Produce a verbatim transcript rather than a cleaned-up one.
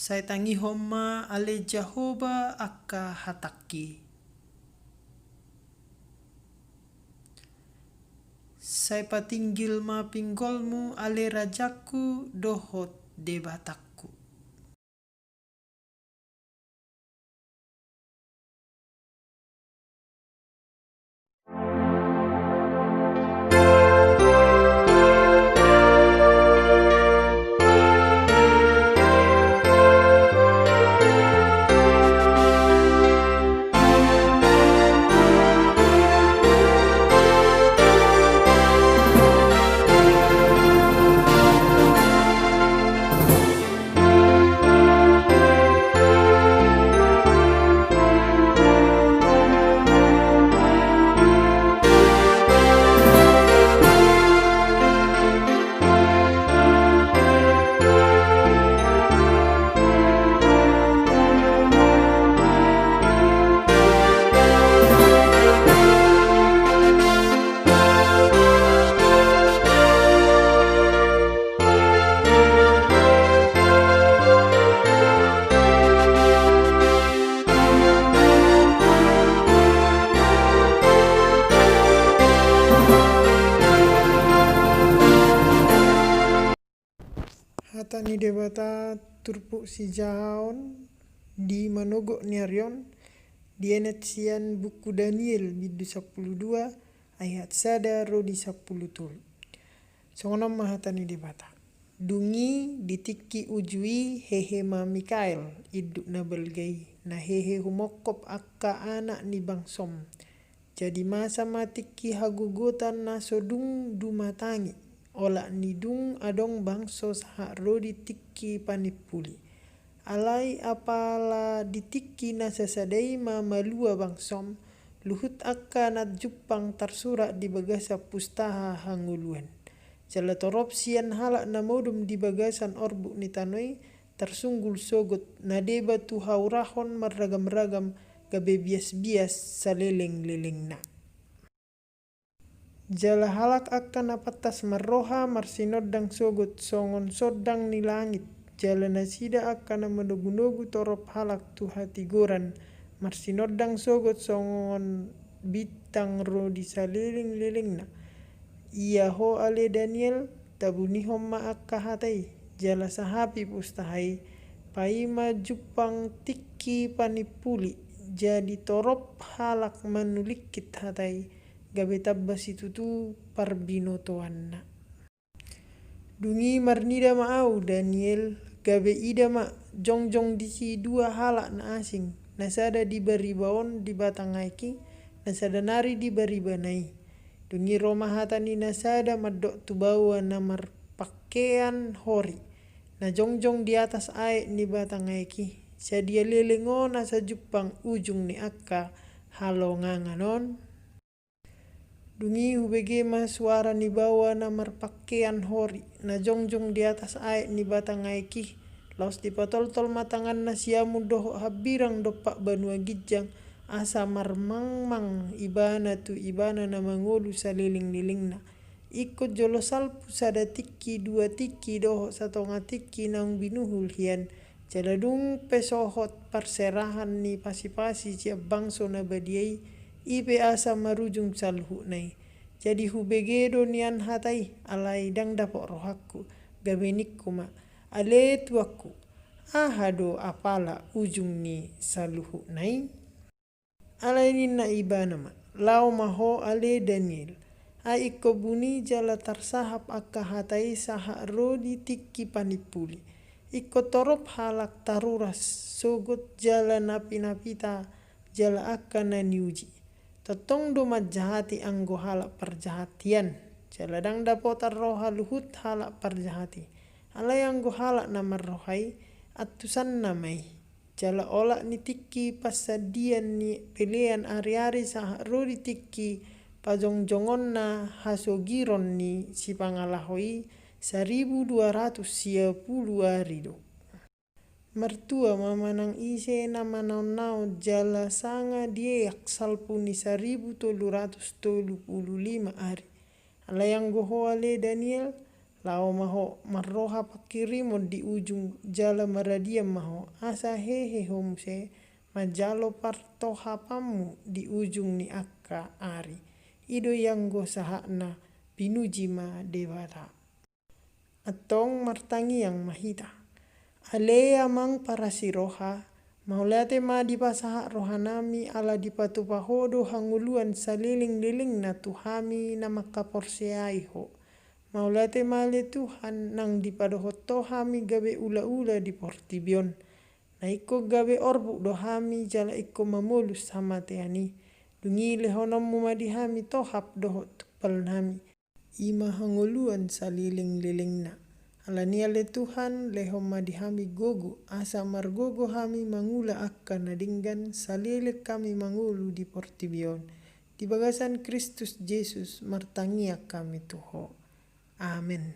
Sai tangihon ma ale Jahowa angka hatangki. Sai patinggil ma pinggolmu ale rajangku dohot Debatangku. Hata ni Debata turpuk sijahaon di manogot ni ari on, dienet sian buku Daniel bindu sampulu dua, ayat sada ro di sampulu tolu. Songon on ma hata ni Debata. Dung i di tingki uju i hehe ma Mikael, induk na balga i, na hehe humongkop angka anak ni bangsom. Jadi masa ma tingki hagogotan na so dung dumatangi, olat ni dung adong bangso sahat ro di tingki panimpuli. Alai apala di tingki na sasada i ma malua bangsom, luhut angka na jumpang tarsurat di bagasan pustaha hangoluan. Jala torop sian halak na modom di bagasan orbuk ni tano i, tarsunggul sogot na deba tu haurahon marragam-ragam gabe bias-bias saleleng-lelengna. Jala halak angka na pantas marroha marsinondang sogot songon sondang ni langit, jala nasida angka na manogu-nogu torop halak tu hatigoran, marsinondang sogot songon bintang ro di saleleng-lelengna. Ia ho ale Daniel, tabunihon ma angka hata i, jala sahapi pustaha i, paima jumpang tingki panimpuli, jadi torop halak manulingkit hata i, gabe tamba situtu parbinotoanna. Dung i marnida ma ahu Daniel, gabe ida ma, jongjong disi dua halak na asing, na sada di bariba on di batang aek i, na sada nari di baribana i. Dung i ro ma hata ni na sada mandok tu baoa na marpangkean hori, na jongjong di atas aek ni batang aek i, sadia leleng on asa jumpang ujung ni angka halongangan on. Dung i hubege ma suara ni baoa na marpangkean hori, na jongjong di atas aek ni batang aek i, laos dipatoltol ma tanganna siamun dohot hambirang dompak banua ginjang, asa marmangmang ibana tu ibana na mangolu saleleng-lelengna. Ingkon jolo salpu sada tingki, dua tingki dohot satonga tingki naung binuhul hian, jala dung pe sohot parserahan ni pasi-pasi sian bangso na badia i, i pe asa marujung saluhutna i. Jadi hubege do nian hata i, alai ndang dapot rohangku, gabe ningku ma, ale tuanku, aha do apala ujung ni saluhutna i? Alai ninna ibana ma, laho ma ho ale Daniel, ai ingkon buni jala tarsahap angka hata i sahat ro di tingki panimpuli. Ingkon torop halak taruras sogot jala na pinapita jala angka na niuji. Tongtong do manjahati anggo halak parjahat hian, jala ndang dapotan roha luhut halak parjahat i. Alai anggo halak na marroha i, antusanna ma i. Jala olat ni tingki pansandian ni pelean ari-ari sahat ro di tingki pajongjongonna hasogiron ni sipangalaho i saribu dua ratus sia pulu ari do. Martua ma manang ise na manaon-naon jala sanga dieak salpu ni saribu tolu ratus tolu pulu lima ari. Alai anggo ho ale Daniel, Laho ma ho marroha pangkirimon di ujung jala maradian ma ho, asa hehe ho muse manjalo partohapanmu di ujung ni angka ari. I do ianggo sahatna, pinuji ma Debata. Antong martangiang ma hita. Ale Amang parasi roha, mauliate ma dipasahat rohanami ala dipatupa ho do hangoluan salelenglelengna tu hami na mangkaporseai ho. Mauliate ma ale Tuhan nang dipadohot ho hami gabe ulaula di portibi on. Na ingkon gabe orbuk do hami jala ingkon mamolus hamatean i. Dung i lehononmu ma di hami tohap dohot tumpalnami. I ma hangoluan salelenglelengna. Alani i ale Tuhan, lehon ma di hami gogo, asa margogo hami mangula angka na denggan saleleng hami mangolu di portibi on. Di bagasan Kristus Jesus martangiang hami tu ho. Amen.